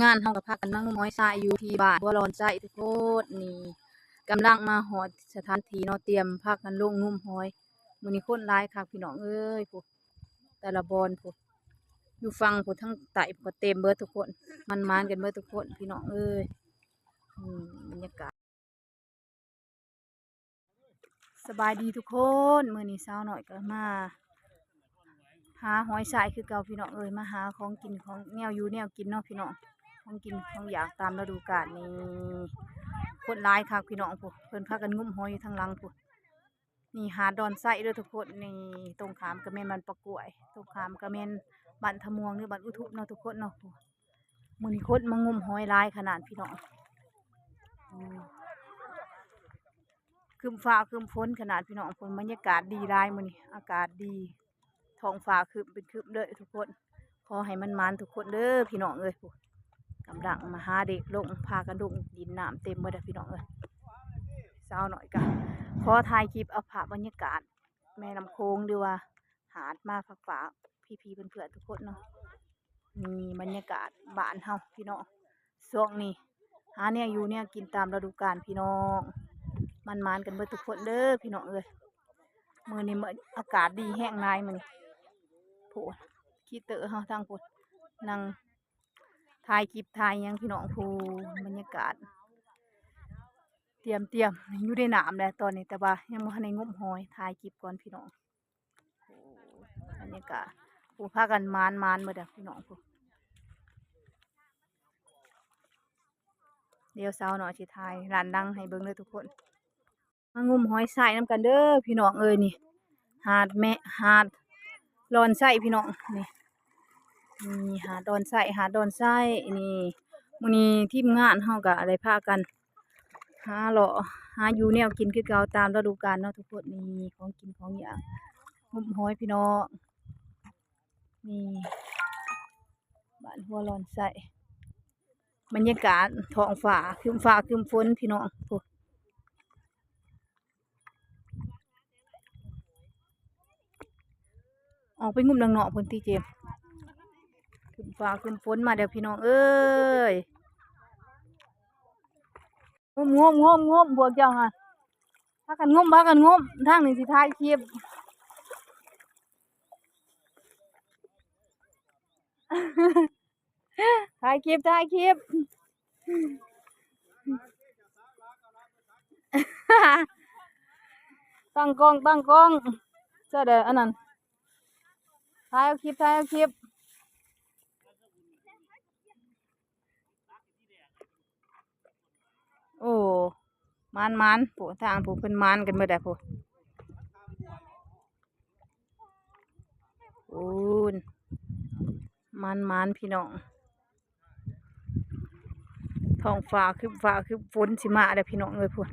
ງານເຮົາກໍພາກັນມາງມຫອຍຊາຍຢູ່ທີ່ບ້ານຫົວລອນໄຊທຸກຄົນ. ນີ້ກຳລັງມາຮອດສະຖານທີ່ເນາະ ຕຽມພາກັນລົງງມຫອຍ. ມື້ນີ້ຄົນຫຼາຍຄັກພີ່ນ້ອງເອີຍ ພຸ້ນ ແຕ່ລະບ່ອນພຸ້ນ ຢູ່ຝັ່ງພຸ້ນ ທາງໃຕ້ພຸ້ນກໍເຕັມເບິດທຸກຄົນ. ໝານໆກັນເບິດທຸກຄົນພີ່ນ້ອງເອີຍ. ອືມ ບັນຍາກາດ ສະບາຍດີທຸກຄົນ ມື້ນີ້ສາວນ້ອຍກໍມາຫາຫອຍຊາຍຄືເກົ່າພີ່ນ້ອງເອີຍ. ມາຫາຂອງກິນ ຂອງແນວຢູ່ແນວກິນເນາະພີ່ນ້ອງ ຂອງກິນຂອງຢາກຕາມລະດູການ. ນີ້ຄົນຫຼາຍຄັກພີ່ນ້ອງ ພຸ້ນ ເພິ່ນພາກັນງມຫອຍຢູ່ທາງຫຼັງພຸ້ນ. ນີ້ຫາດດອນໄຊເດີທຸກຄົນ. ນີ້ຕົງຂ້າມກໍແມ່ນບ້ານປາກ້ວຍ ຕົງຂ້າມກໍແມ່ນບ້ານທະມ່ວງ ຫຼືບ້ານອຸທຸມເນາະທຸກຄົນເນາະ. ມື້ນີ້ຄົນມາງົມຫອຍຫຼາຍຂະໜາດພີ່ນ້ອງ. ອືມ ຄຶ້ມຟ້າຄຶ້ມຝົນຂະໜາດພີ່ນ້ອງ. ຝົນ ບັນຍາກາດດີຫຼາຍມື້ນີ້ ອາກາດດີ ທ້ອງຟ້າຄຶ້ມເປັນຄຶ້ມເດີທຸກຄົນ. ຂໍໃຫ້ໝານໆທຸກຄົນເດີພີ່ນ້ອງເອີຍ. ກຳລັງມາຫາເດັກລົງ ພາກັນລົງຫຼິ້ນນ້ຳເຕັມເບິດແລ້ວພີ່ນ້ອງເອີຍ. ສາວນ້ອຍກະຂໍຖ່າຍຄລິບເອົາພາບບັນຍາກາດແມ່ນ້ຳໂຂງ ຫຼືວ່າຫາດມາຝາກໆ ພີ່ໆເພື່ອນໆທຸກຄົນເນາະ. ນີ້ບັນຍາກາດບ້ານເຮົາພີ່ນ້ອງ ຊ່ວງນີ້ຫາແນວຢູ່ແນວກິນຕາມລະດູການພີ່ນ້ອງ. ໝານໆກັນເບິດທຸກຄົນເດີພີ່ນ້ອງເອີຍ. ມື້ນີ້ ມື້ ອາກາດດີແຮງຫຼາຍມື້ນີ້. ໂອ້ ຂີ່ເຕີເຮົາທາງພຸ້ນ ນັ່ງຖ່າຍຄລິບຖ່າຍຫຍັງພີ່ນ້ອງ. ໂອ້ ບັນຍາກາດ ຕຽມ ຕຽມຢູ່ໃນນ້ຳແຫຼະຕອນນີ້ ແຕ່ວ່າຍັງບໍ່ທັນໄດ້ງົມຫອຍ ຖ່າຍຄລິບກ່ອນພີ່ນ້ອງ. ໂອ້ ບັນຍາກາດ ໂອ້ ພາກັນໝານໆເບິດແລ້ວພີ່ນ້ອງ. ໂອ້ ດຽວສາວນ້ອຍຊິຖ່າຍດ້ານຫຼັງໃຫ້ເບິ່ງເດີທຸກຄົນ. ມາງມຫອຍຊາຍນຳກັນເດີພີ່ນ້ອງເອີຍ. ນີ້ຫາດແມ່ ຫາດດອນໄຊພີ່ນ້ອງ. ນີ້ ນີ້ຫາດດອນໄຊ ຫາດດອນໄຊ. ນີ້ ມື້ນີ້ທີມງານເຮົາກໍໄດ້ພາກັນ ຫາເລາະຫາຢູ່ແນວກິນຄືເກົ່າຕາມລະດູການເນາະທຸກຄົນ. ນີ້ຂອງກິນຂອງຢາກ ງົມຫອຍພີ່ນ້ອງ. ນີ້ບ້ານຫົວລອນໄຊ ບັນຍາກາດທ້ອງຟ້າຄຶ້ມຟ້າຄຶ້ມຝົນພີ່ນ້ອງ. ໂອ້ ອອກໄປງຸ້ມດັ່ງນອກພຸ້ນຕິເຈມ. ຄຶ້ມຟ້າຄຶ້ມຝົນມາແລ້ວພີ່ນ້ອງເອີຍ. ງົມ ງົມ ງົມ ງົມ ພວກເຈົ້າຫັ້ນ ພາກັນງົມ ພາກັນງົມ. ທາງນີ້ຊິຖ່າຍຄລິບ ຖ່າຍຄລິບ ຖ່າຍຄລິບ ຕັ້ງກ້ອງ ຕັ້ງກ້ອງ ເຈົ້າໄດ້ອັນນັ້ນ ຖ່າຍເອົາຄລິບ ຖ່າຍເອົາຄລິບ. ໂອ້ ໝານໆ ຜູ້ທາງຜູ້ເພິ່ນໝານກັນເບິດແລ້ວຜູ້ ໂອ້ ໝານໆ ພີ່ນ້ອງ. ທ້ອງຟ້າຄຶ້ມຟ້າຄຶ້ມຝົນຊິມາແລ້ວພີ່ນ້ອງເອີຍ ພຸ້ນ